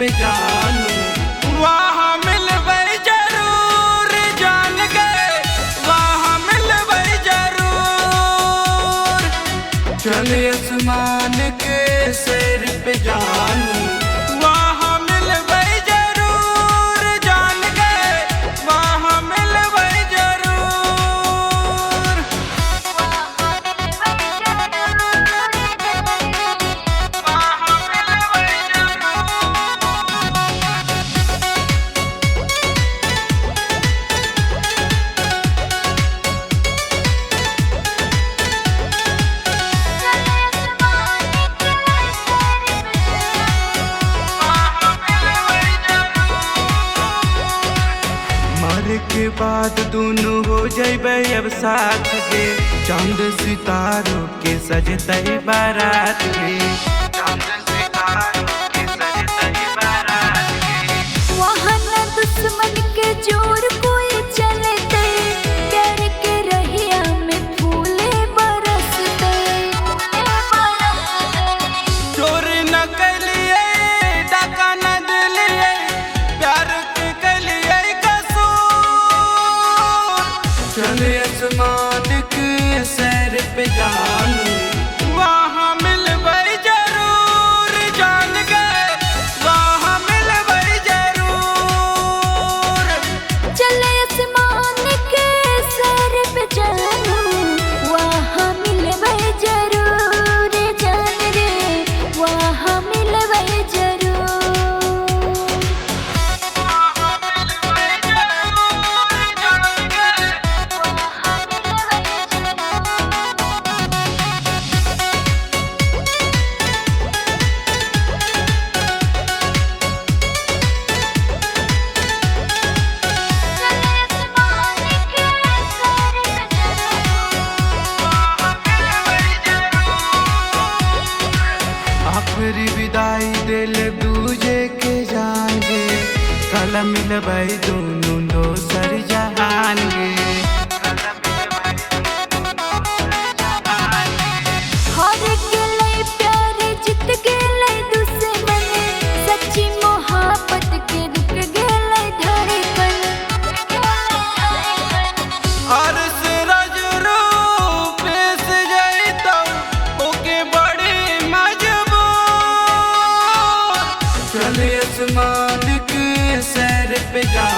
पे जानू, वहाँ मिलबै जरूर जान गए, वहाँ मिलबै जरूर। चल आसमान के सैर पे जानू, वहाँ मिलबै जरूर जान गए, वहाँ मिलबै जरूर। वहाँ मिलबै जरूर। मर के बाद दोनों हो जैबे अब साथ गे, चांद सितारों के सजते बारात गे, चांद सितारों के सजते बारात गे। वहाँ न दुश्मन के जोर कोई चलते, प्यार के रहिया में फूले बरसते। चोर न कलिए डाका न दिलिए, प्यार के कलिए कसूर। चल आसमान के सैर पे जानू, वहाँ मिलबै जरूर जान गए, वहाँ मिलबै जरूर। चल आसमान के सर पे जानू, वहाँ मिलबै जरूर जान रे, वहाँ मिलबै जरूर। वहाँ मिलबै जरूर जान गए। वहाँ मिलबै जरूर। चल आसमान के सर पे आखिरी विदाई दिल दूजे के जाएंगे, कल मिलबै दोनों दोसर जहान गे। हार गेलै प्यार जीत गेलै दुश्मन, सच्ची मोहब्बत के रुक गेलै धड़कन। अरस रज रूप से जैतौ ओके बड़ी मजबूर। चल आसमान के सैर पे जा।